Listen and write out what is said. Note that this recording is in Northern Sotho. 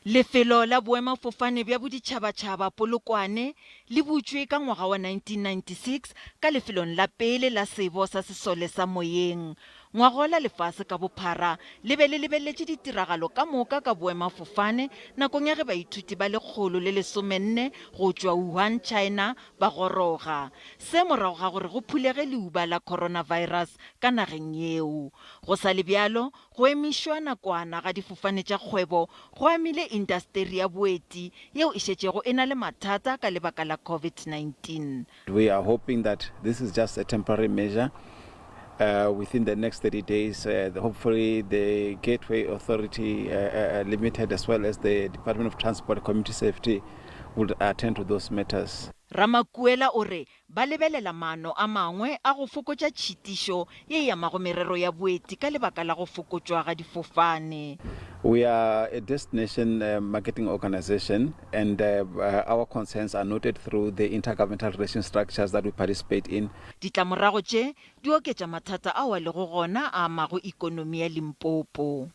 Lefelo la boemafofane bja boditšhabatšhaba Polokwane le butšwe ka ngwaga wa 1996 ka lefelong la pele la sebo sa sesole sa moyeng. Ngwagola lefase ka bophara le be le lebeletše ditiragalo ka moka ka boemafofane nakong ya ge baithuti ba 114 go tšwa Wuhan, China ba goroga. Se morago ga gore go phulege leuba la coronavirus ka nageng yeo. Go sa le bjalo, Go emišwa nakwana ga difofane tša kgwebo go amile intasteri ya boeti yeo e šetšego e na le mathata ka lebaka la COVID-19. We are hoping that this is just a temporary measure. Within the next 30 days, hopefully the Gateway Authority Limited as well as the Department of Transport and Community Safety would attend to those matters. Ramakuela o re Ba lebelela maano a mangwe a go fokotša tšhitišo ye e amago merero ya boeti ka lebaka la go fokotšwa ga difofane. We are a destination marketing organisation and our concerns are noted through the intergovernmental relations structures that we participate in. Ditlamorago tše di oketša mathata ao a lego gona a amago ikonomi ya Limpopo.